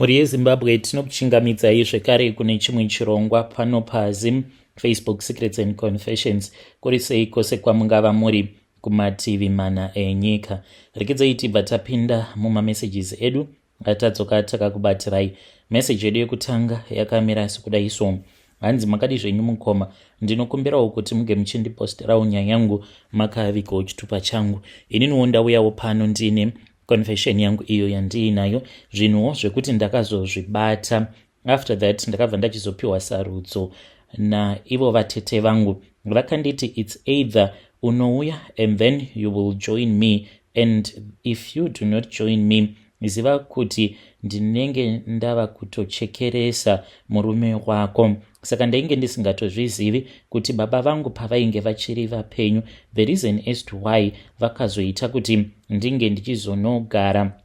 Mhuri yeZimbabwe, tinokuchingamidzai zvekare kune chimwe chirongwa pano paZim Facebook Secrets and Confessions. Kuri sei kwose kwamungava muri kumativi mana enyika? Rekedzai tibva tapinda mumamessages edu atadzoka takakubatirai. Meseji yedu yekutanga yakamira sekudai so: hanzi, "Makadi zvenyu mukoma? Ndinokumbirawo kuti muge muchindiposterawo nyaya yangu makavigawo chitupa changu. Ininiwo ndauyawo pano ndine confession yangu iyo yandiinayo, zvinhuwo zvekuti ndakazozvibata. After that ndakabva ndachizopiwa sarudzo naivo vatete vangu. Vakanditi, 'It's either unouya and then you will join me, and if you do not join me, ziva kuti ndinenge ndava kutochekeresa murume wako.' Saka ndainge ndisingatozvizivi kuti baba vangu pavainge vachiri vapenyu, the reason as to why vakazoita kuti ndinge ndichizonogara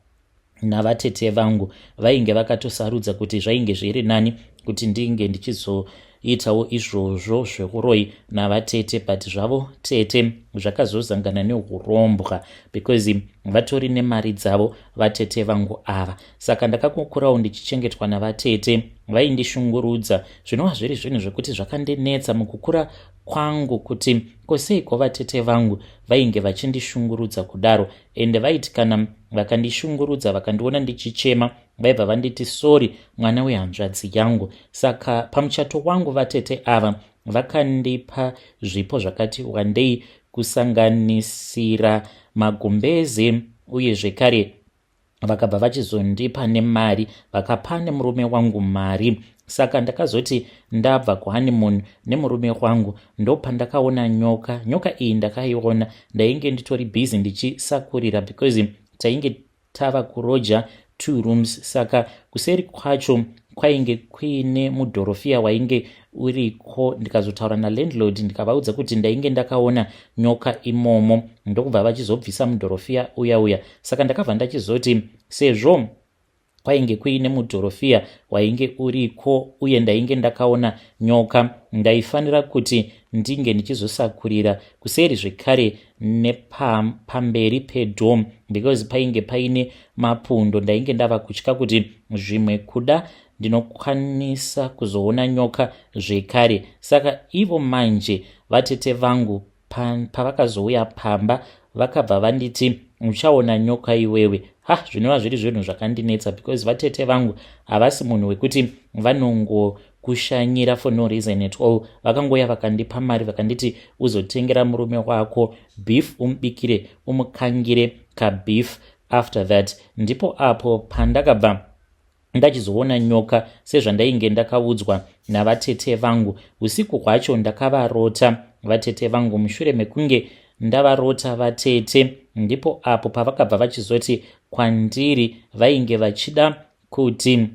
navatete vangu, vainge vakatosarudza kuti zvainge zviri nani kuti ndinge ndichizoitawo izvozvo zveuroyi navatete. But zvavo tete zvakazozangana neurombwa because vatori nemari dzavo vatete vangu ava. Saka ndakakukurawo ndichichengetwa navatete vaindishungurudza, zvinova zviri zvinhu zvekuti zvakandinetsa mukukura kwangu kuti koseiko vatete vangu vainge vachindishungurudza kudaro. Ende vaiti kana vakandishungurudza, vakandiona ndichichema, vaibva vanditi, 'Sorry, mwana wehanzvadzi yangu.' Saka pamuchato wangu vatete ava vakandipa zvipo zvakati wandei, kusanganisira magumbezi, uye zvekare vakabva vachizondipa nemari, vakapa nemurume wangu mari. Saka ndakazoti ndabva kuhoneymoon nemurume wangu, ndopandakaona nyoka. Nyoka iyi ndakaiona ndainge nditori busy ndichisakurira because tainge tava kuroja two rooms. Saka kuseri kwacho kwainge kuine mudhorofiya wainge uriko. Ndikazotaura nalandlord, ndikavaudza kuti ndainge ndakaona nyoka imomo, ndokubva vachizobvisa mudhorofiya uya uya. Saka ndakabva ndachizoti sezvo kwainge kuine mudhorofiya wainge uriko uye ndainge ndakaona nyoka, ndaifanira kuti ndinge ndichizosakurira kuseri zvekare nepamberi pedom because painge paine mapundo. Ndainge ndava kutya kuti zvimwe kuda ndinokwanisa kuzoona nyoka zvekare. Saka ivo manje vatete vangu pavakazouya pamba, vakabva vanditi, 'Uchaona nyoka iwewe.' Ha, zvinova zviri zvinhu zvakandinetsa because vatete vangu havasi munhu wekuti vanongokushanyira for no reason at all. Vakangoya, vakandipa mari, vakanditi, 'Uzotengera murume wako beef, umubikire, umukangire kabeef.' After that ndipo apo pandakabva ndachizoona nyoka sezvandainge ndakaudzwa navatete vangu. Usiku hwacho ndakavarota vatete vangu. Mushure mekunge ndavarota vatete, ndipo apo pavakabva vachizoti kwandiri vainge vachida kuti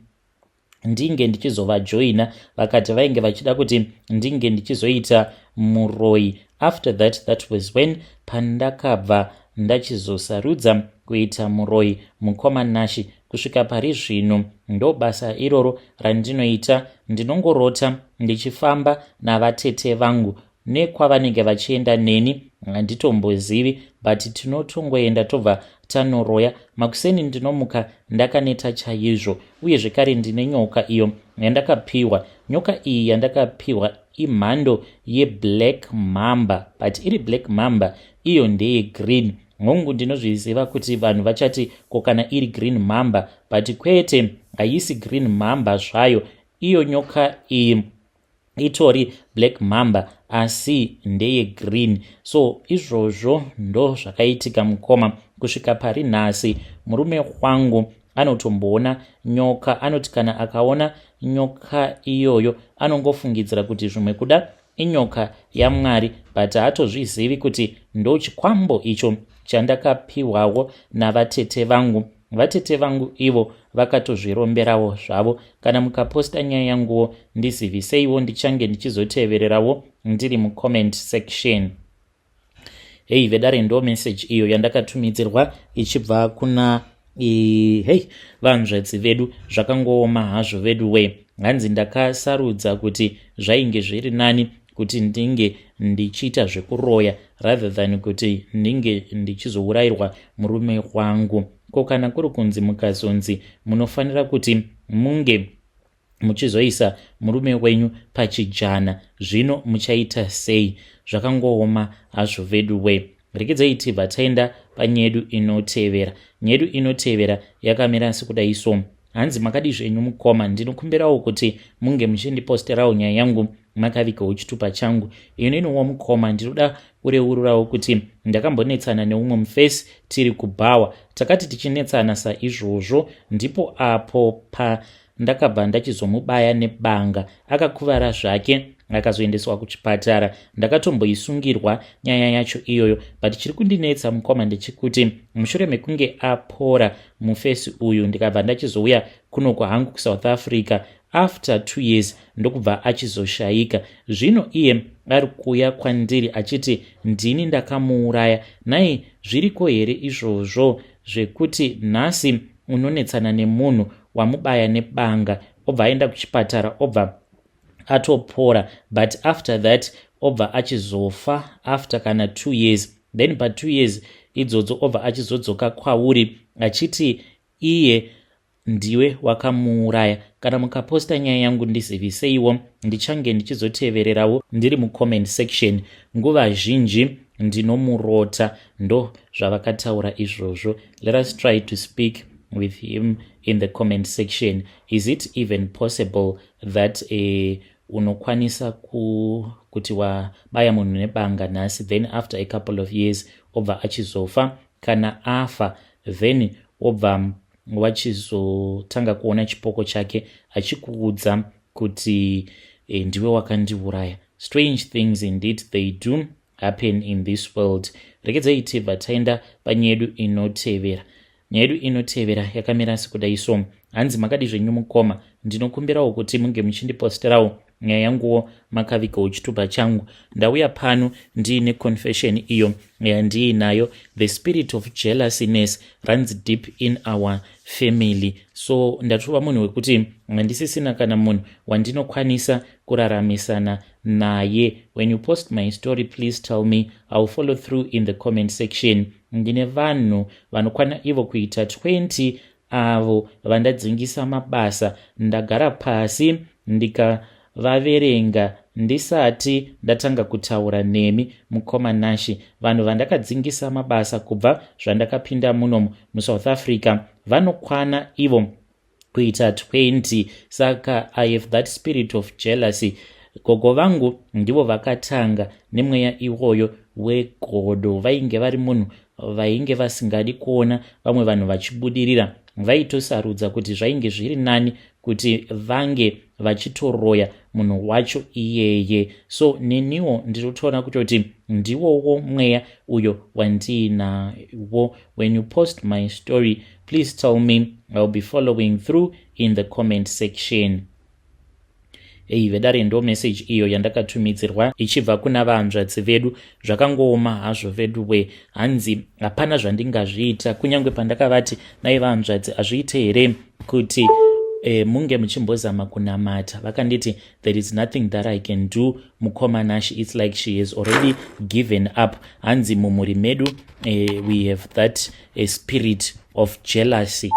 ndinge ndichizovajoina. Vakati vainge vachida kuti ndinge ndichizoita muroi. After that, that was when pandakabva ndachizosarudza kuita muroi, mukoma Nashi. Kusvika pari zvino ndo basa iroro randinoita. Ndinongorota ndichifamba navatete vangu. Nekwavanenge vachienda neni handitombozivi, but tinotongoenda tobva tanoroya. Makuseni ndinomuka ndakaneta chaizvo. Uye zvekare ndine nyoka iyo yandakapiwa. Nyoka iyi yandakapiwa imhando yeblack mamba, but iri black mamba iyo ndeyegreen. Hongu, ndinozviziva kuti vanhu vachati, 'Ko kana iri green mamba?' But kwete, haisi green mamba zvayo. Iyo nyoka iyi itori black mamba, asi ndeyegreen. So izvozvo ndo zvakaitika, mukoma. Kusvika pari nhasi murume wangu anotomboona nyoka, anoti kana akaona nyoka iyoyo anongofungidzira kuti zvimwe kuda inyoka yaMwari, but haatozvizivi kuti ndo chikwambo icho chandakapiwawo navatete vangu. Vatete vangu ivo vakatozviromberawo zvavo. Kana mukaposta nyaya yanguwo, ndiziviseiwo, ndichange ndichizotevererawo ndiri mucomment section." Hei vedare, ndo message iyo yandakatumidzirwa ichibva kuna hei vanzvedzi vedu. Zvakangooma hazvo vedu we. Hanzi, "Ndakasarudza kuti zvainge zviri nani kuti ndinge ndichiita zvekuroya rather than kuti ndinge ndichizourayirwa murume wangu." Ko kana kuri kunzi mukazonzi munofanira kuti Munge muchizoisa murume wenyu pachijana, zvino muchaita sei? Zvakangooma hazvo vedu we. Rekedzai tibva taenda panyedu inotevera. Nyedu inotevera yakamira sekudai so. Hanzi, "Makadi zvenyu mukoma? Ndinokumbirawo kuti munge muchindiposterawo nyaya yangu makavigawo chitupa changu. Ininiwo mukoma, ndinoda kureururawo kuti ndakambonetsana neumwe mufesi tiri kubhawa. Takati tichinetsana saizvozvo, ndipo apo pandakabva ndachizomubaya nebanga. Akakuvara zvake, akazoendeswa kuchipatara. Ndakatomboisungirwa nyaya yacho iyoyo, but chiri kundinetsa mukoma ndechekuti mushure mekunge apora mufesi uyu, ndikabva ndachizouya kuno kwahangu kuSouth Africa after 2 years, ndokubva achizoshayika. Zvino iye ari kuuya kwandiri achiti ndini ndakamuuraya. Nai, zviriko here izvozvo zvekuti nhasi unonetsana nemunhu, wamubaya nebanga, obva aenda kuchipatara, obva atopora, but after that obva achizofa after kana 2 years, then pa2 years idzodzo obva achizodzoka kwauri achiti iye ndiwe wakamuuraya? Kana mukaposta nyaya yangu, ndiziviseiwo. Ndichange ndichizotevererawo ndiri mucomment section. Nguva zhinji ndinomurota." Ndo zvavakataura izvozvo. Let us try to speak with him in the comment section. Is it even possible that unokwanisa kuti wabaya munhu nebanga nhasi, then after a couple of years obva achizofa? Kana afa, then obva wachizotanga kuona chipoko chake achikuudza kuti ndiwe wakandiuraya? Strange things indeed, they do happen in this world. Rekedzai tibva taenda panyedu inotevera. Nyaya yedu inotevera yakamira sekudai so. Hanzi, "Makadi zvenyu mukoma? Ndinokumbirawo kuti munge muchindiposterawo nyaya yanguwo makavigawo chitupa changu. Ndauya pano ndiine confession iyo yandiinayo. The spirit of jealousiness runs deep in our family, so ndatova munhu wekuti handisisina kana munhu wandinokwanisa kuraramisana naye. When you post my story, please tell me. I will follow through in the comment section. Ndine vanhu vanokwana ivo kuita 20 avo vandadzingisa mabasa. Ndagara pasi ndikavaverenga ndisati ndatanga kutaura nemi, mukoma Nashi. Vanhu vandakadzingisa mabasa kubva zvandakapinda muno muSouth Africa vanokwana ivo kuita 20. Saka I have that spirit of jealousy. Gogo vangu ndivo vakatanga nemweya iwoyo wegodo. Vainge vari munhu vainge vasingadi kuona vamwe vanhu vachibudirira. Vaitosarudza kuti zvainge zviri nani kuti vange vachitoroya munhu wacho iyeye. So neniwo ndinotoona kutoti ndiwowo mweya uyo wandiinawo. When you post my story, please tell me. I will be following through in the comment section." Ei vedare, ndo message iyo yandakatumidzirwa ichibva kuna vahanzvadzi vedu. Zvakangooma hazvo vedu we. Hanzi, "Hapana zvandingazviita." Kunyange pandakavati, "Nai vahanzvadzi, hazviite here kuti munge muchimbozama kunamata?" vakanditi, "There is nothing that I can do, mukoma Nash. It's like she has already given up." Hanzi, "Mumhuri medu we have that spirit of jealousy.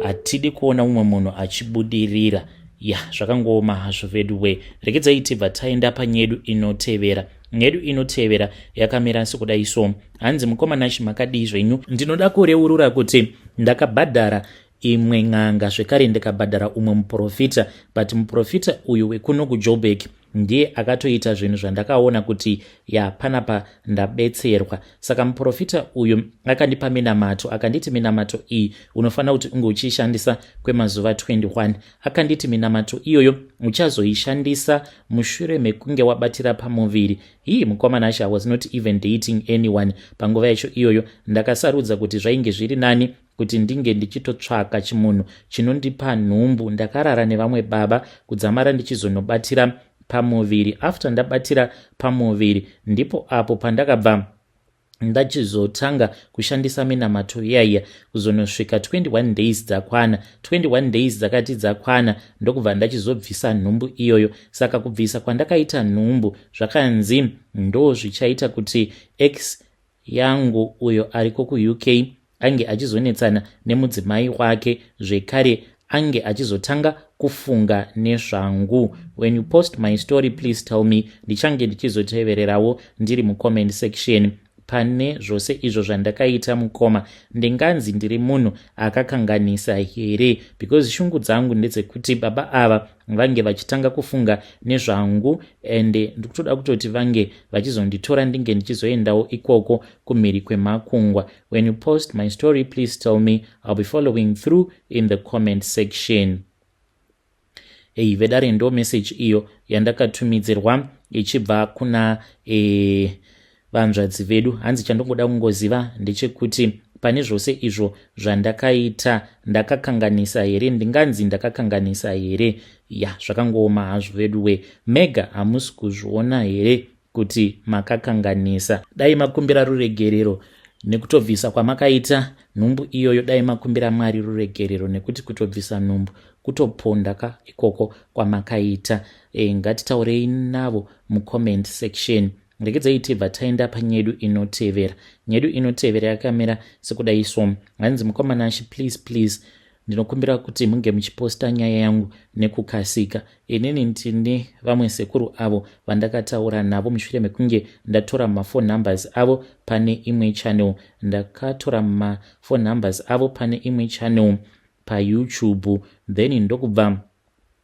Hatidi kuona mumwe munhu achibudirira." Ya, zvakangooma hazvo vedu we. Rekedzai tibva taenda panyedu inotevera. Nyedu inotevera yakamira sekudai so. Hanzi, "Mukoma Nashi, makadii zvenyu? Ndinoda kureurura kuti ndakabhadhara imwe n'anga, zvekare ndikabhadhara umwe muprofita, but muprofita uyu wekuno kuJoburg ndiye akatoita zvinhu zvandakaona kuti ya, panapa ndabetserwa. Saka muprofita uyu akandipa minamato, akanditi minamato iyi unofanira kuti unge uchiishandisa kwemazuva 21. Akanditi minamato iyoyo uchazoishandisa mushure mekunge wabatira pamuviri. Hii mukoma Nashi, I was not even dating anyone panguva yacho iyoyo. Ndakasarudza kuti zvainge zviri nani kuti ndinge ndichitotsvaka chimunhu chinondipa nhumbu. Ndakarara nevamwe baba kudzamara ndichizonobatira pamuviri. After ndabatira pamuviri, ndipo apo pandakabva ndachizotanga kushandisa minamato iyaiya kuzonosvika 21 days dzakwana. 21 days dzakati dzakwana, ndokubva ndachizobvisa nhumbu iyoyo. Saka kubvisa kwandakaita nhumbu, zvakanzi ndo zvichaita kuti ex yangu uyo ariko kuUK ange achizonetsana nemudzimai wake zvekare." Ange achizotanga kufunga nezvangu. When you post my story, please tell me. Ndichange ndichizotevererawo ndiri mucomment section. Pane zvose izvo zvandakaita, mukoma, ndinganzi ndiri munhu akakanganisa here? Because shungu dzangu ndedzekuti baba ava vange vachitanga kufunga nezvangu, ende ndikutoda kutoti vange vachizonditora, ndinge ndichizoendawo ikoko kumhiri kwemakungwa. When you post my story, please tell me. I'll be following through in the comment section. Ei, vedare, ndo message iyo yandakatumidzirwa ichibva kuna vanzvadzi vedu. Hanzi chandongoda kungoziva ndechekuti pane zvose izvo zvandakaita, ndakakanganisa here? Ndinganzi ndakakanganisa here? Ya, zvakangooma hazvo vedu we. Mega hamusi kuzviona here kuti makakanganisa? Dai makumbira ruregerero nekutobvisa kwamakaita nhumbu iyoyo. Dai makumbira Mwari ruregerero, nekuti kutobvisa nhumbu kutoponda ka ikoko kwamakaita. Ngatitaurei navo mucomment section. Regedzai tibva taenda panyedu inotevera. Nyedu inotevera yakamira sekudai so. Hanzi, "Mukoma Nashe, please, please, ndinokumbira kuti munge muchiposta nyaya yangu nekukasika. Inini ndine vamwe sekuru avo vandakataura navo mushure mekunge ndatora maphone numbers avo pane imwe channel. Ndakatora maphone numbers avo pane imwe channel paYouTube, then ndokubva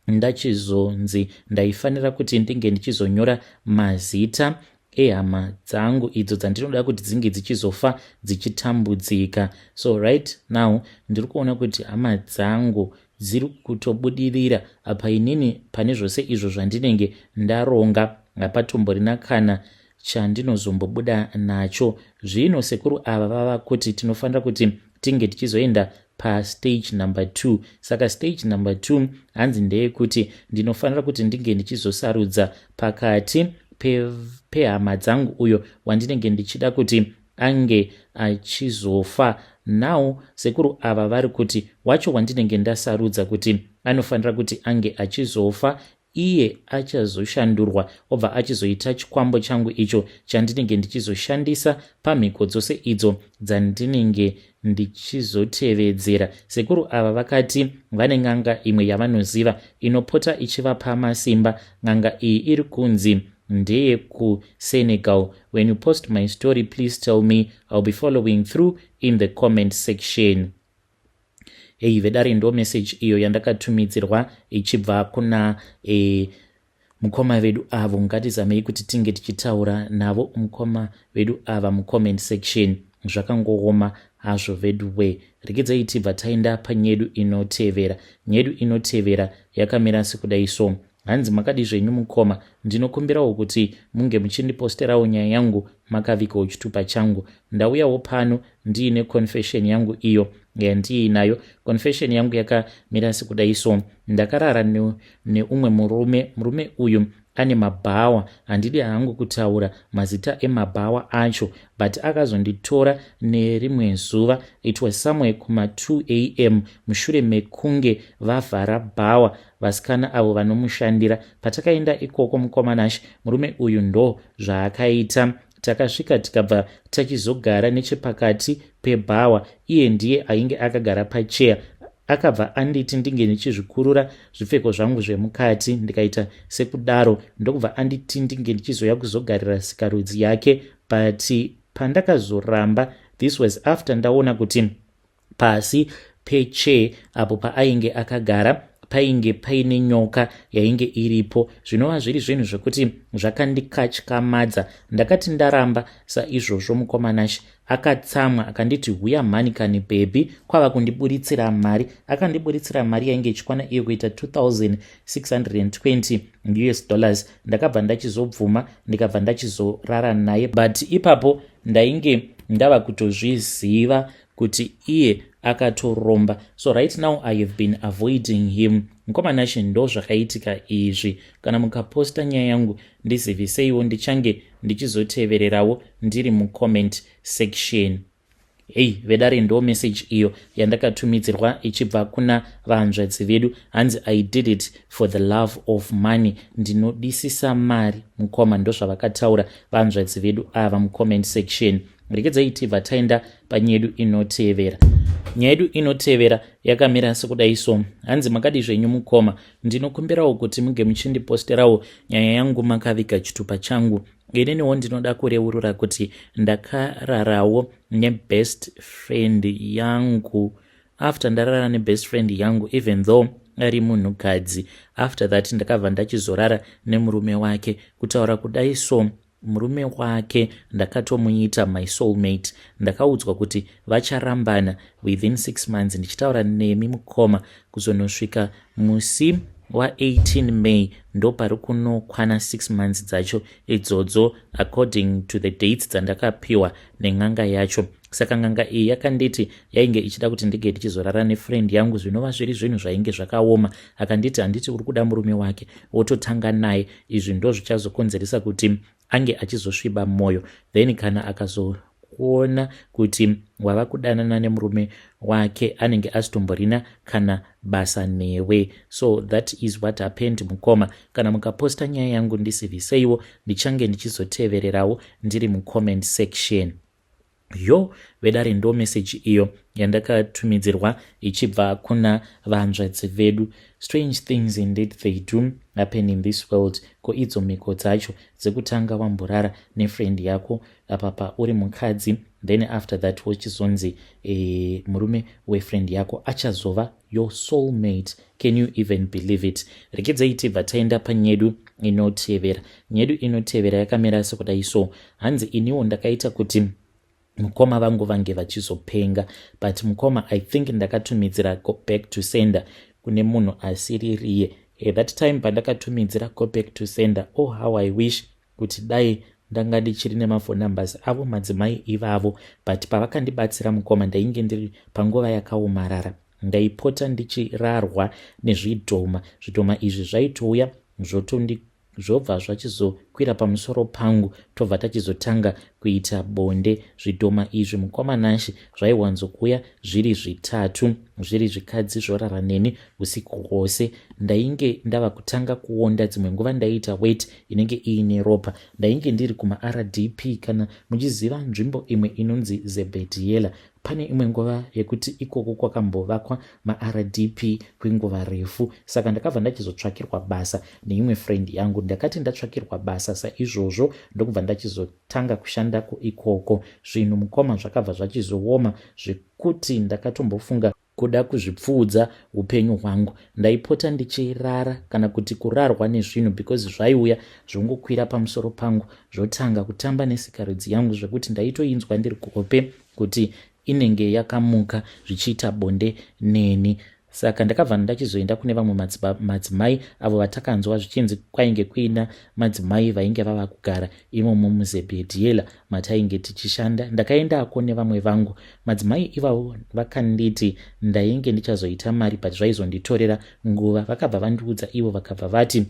ndachizonzi ndaifanira kuti ndinge ndichizonyora mazita ehama dzangu idzo dzandinoda kuti dzinge dzichizofa dzichitambudzika. So right now ndiri kuona kuti hama dzangu dziri kutobudirira apa inini pane zvose izvo zvandinenge ndaronga hapatomborina kana chandinozombobuda nacho. Zvino sekuru ava vava kuti tinofanira kuti tinge tichizoenda pastage number 2. Saka stage number 2, hanzi ndeyekuti ndinofanira kuti ndinge ndichizosarudza pakati pehama dzangu uyo wandinenge ndichida kuti ange achizofa. Now sekuru ava vari kuti wacho wandinenge ndasarudza kuti anofanira kuti ange achizofa, iye achazoshandurwa, obva achizoita chikwambo changu icho chandinenge ndichizoshandisa pamhiko dzose idzo dzandinenge ndichizotevedzera. Sekuru ava vakati vane n'anga imwe yavanoziva inopota ichivapa masimba. N'anga iyi iri kunzi ndeyekuSenegal. When you post my story, please tell me. I'll be following through in the comment section." Ei, vedare, ndo message iyo yandakatumidzirwa ichibva kuna mukoma vedu avo. Ngatizamei kuti tinge tichitaura navo mukoma vedu ava mucomment section. Zvakangooma hazvo vedu we. Regedzai tibva taenda panyedu inotevera. Nyedu inotevera yakamira sekudai so. Hanzi, "Makadi zvenyu mukoma? Ndinokumbirawo kuti munge muchindiposterawo nyaya yangu makavigawo chitupa changu. Ndauyawo pano ndiine confession yangu iyo yandiinayo. Confession yangu yakamira sekudai so. Ndakarara neumwe murume. Murume uyu ane mabhawa. Handidi hangu kutaura mazita emabhawa acho, but akazonditora nerimwe zuva. It was somewhere kuma2 am, mushure mekunge vavhara bhawa vasikana avo vanomushandira. Patakaenda ikoko, mukoma Nashe, murume uyu ndo zvaakaita. Takasvika, tikabva tachizogara nechepakati pebhawa. Iye ndiye ainge akagara pacheya. Akabva anditi ndinge ndichizvikurura zvipfeko zvangu zvemukati. Ndikaita sekudaro, ndokubva anditi ndinge ndichizoya kuzogarira sikarudzi yake. But pandakazoramba, this was after ndaona kuti pasi pechair apo paainge akagara painge paine nyoka yainge iripo, zvinova zviri zvinhu zvekuti zvakandikatyamadza. Ndakati ndaramba saizvozvo, mukoma Nashe, akatsamwa, akanditi, 'Huya mhani kani, baby.' Kwava kundiburitsira mari. Akandiburitsira mari yainge ichikwana iyo kuita 2620 US dollars. Ndakabva ndachizobvuma, ndikabva ndachizorara naye, but ipapo ndainge ndava kutozviziva kuti iye akatoromba. So right now I have been avoiding him. Mukoma Nashe, ndo zvakaitika izvi. Kana mukaposta nyaya yangu, ndiziviseiwo. Ndichange ndichizotevererawo ndiri mucomment section." Hei, vedare, ndo message iyo yandakatumidzirwa ichibva kuna vanzvadzi vedu. Hanzi, "I did it for the love of money. Ndinodisisa mari, mukoma." Ndo zvavakataura vanzvadzi vedu ava mucomment section. Regedzai tibva taenda panyaya yedu inotevera. Nyaya yedu inotevera yakamira sekudai so. Hanzi, "Makadi zvenyu mukoma? Ndinokumbirawo kuti muge muchindiposterawo nyaya yangu makaviga chitupa changu. Ininiwo ndinoda kureurura kuti ndakararawo nebest friend yangu. After ndarara nebest friend yangu, even though ari munhukadzi, after that ndakabva ndachizorara nemurume wake. Kutaura kudai so, murume wake ndakatomuita my soulmate. Ndakaudzwa kuti vacharambana within 6 months. Ndichitaura nemi mukoma, kuzonosvika musi wa18 May ndo pari kunokwana 6 months dzacho idzodzo, according to the dates dzandakapiwa nen'anga yacho. Saka n'anga iyi yakanditi yainge ichida kuti ndinge ndichizorara nefriend yangu, zvinova zviri zvinhu zvainge zvakaoma. Akanditi, 'Handiti uri kuda murume wake? Wototanga naye. Izvi ndo zvichazokonzeresa kuti ange achizosviba mwoyo. Then kana akazokuona kuti wava kudanana nemurume wake, anenge asitomborina kana basa newe.' So that is what happened, mukoma. Kana mukaposta nyaya yangu, ndisiviseiwo, ndichange ndichizotevererawo ndiri mucomment section." Yo vedare, ndo meseji iyo yandakatumidzirwa ichibva kuna vanzvadzi vedu. Strange things indeed, they do happen in this world. Ko idzo mhiko dzacho dzekutanga wamborara nefriend yako apapa uri mukadzi, then after that wochizonzi murume wefriend yako achazova your soulmate? Can you even believe it? Rekedzai tibva taenda panyedu inotevera. Nyedu inotevera yakamira sekudai so. Hanzi, "Iniwo ndakaita kuti mukoma vangu vange vachizopenga, but mukoma, I think ndakatumidzira go back to sender kune munhu asiririye. At that time pandakatumidzira go back to sender, oh, how I wish kuti dai ndanga ndichiri nemafone numbers avo madzimai ivavo. But pavakandibatsira mukoma, ndainge ndiri panguva yakaomarara. Ndaipota ndichirarwa nezvidhoma. Zvidhoma izvi zvaitouya zvotondi zvobva zvachizokwira pamusoro pangu, tobva tachizotanga kuita bonde. Zvidhoma izvi, mukoma Nashe, zvaiwanzokuuya zviri zvitatu, zviri zvikadzi, zvorara neni usiku hwose. Ndainge ndava kutanga kuonda. Dzimwe nguva ndaiita wet inenge iine ropa. Ndainge ndiri kumaRDP. Kana muchiziva nzvimbo imwe inonzi Zebediela, pane imwe nguva yekuti ikoko kwakambovakwa maRDP kwenguva refu. Saka ndakabva ndachizotsvakirwa basa neimwe friend yangu. Ndakati ndatsvakirwa basa saizvozvo, ndokubva ndachizotanga kushandako ikoko. Zvinhu, mukoma, zvakabva zvachizooma zvekuti ndakatombofunga kuda kuzvipfuudza upenyu hwangu. Ndaipota ndichirara kana kuti kurarwa nezvinhu, because zvaiuya zvongokwira pamusoro pangu, zvotanga kutamba nesikarudzi yangu, zvekuti ndaitoinzwa ndiri kuhope kuti inenge yakamuka zvichiita bonde neni. Saka ndakabva ndachizoenda kune vamwe madzimai avo vatakanzwa zvichinzi kwainge kuina madzimai vainge vava kugara imomo muZebediela matainge tichishanda. Ndakaendako nevamwe vangu. Madzimai ivavo vakanditi ndainge ndichazoita mari, but zvaizonditorera nguva. Vakabva vandiudza ivo, vakabva vati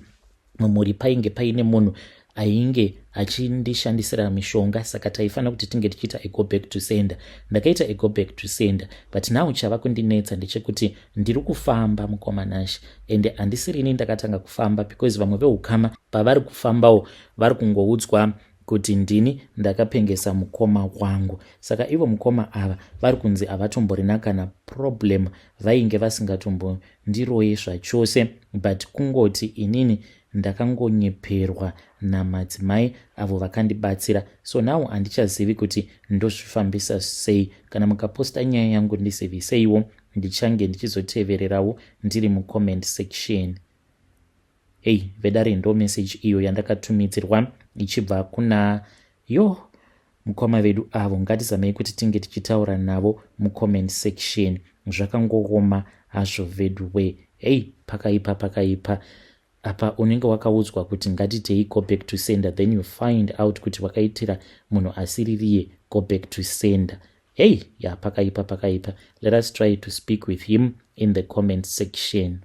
mumhuri painge paine munhu ainge achindishandisira mishonga, saka taifanira kuti tinge tichiita a go back to sender. Ndakaita a go back to sender, but now chava kundinetsa ndechekuti ndiri kufamba, mukoma Nashe, ende handisirini ndakatanga kufamba, because vamwe veukama pavari kufambawo vari kungoudzwa kuti ndini ndakapengesa mukoma wangu. Saka ivo mukoma ava vari kunzi havatomborina kana problem, vainge vasingatombondiroyi zvachose, but kungoti inini ndakangonyeperwa namadzimai avo vakandibatsira. So now handichazivi kuti ndozvifambisa sei. Kana mukaposta nyaya yangu, ndiziviseiwo, ndichange ndichizotevererawo ndiri mucomment section." Hei vedare, ndo message iyo yandakatumidzirwa ichibva kuna yo mukoma vedu avo. Ngatizamei kuti tinge tichitaura navo mucomment section. Zvakangooma hazvo vedu we. Hei, pakaipa, pakaipa apa. Unenge wakaudzwa kuti ngatitei go back to sender, then you find out kuti wakaitira munhu asiririye go back to sender. Hey, ya, pakaipa, pakaipa. Let us try to speak with him in the comment section.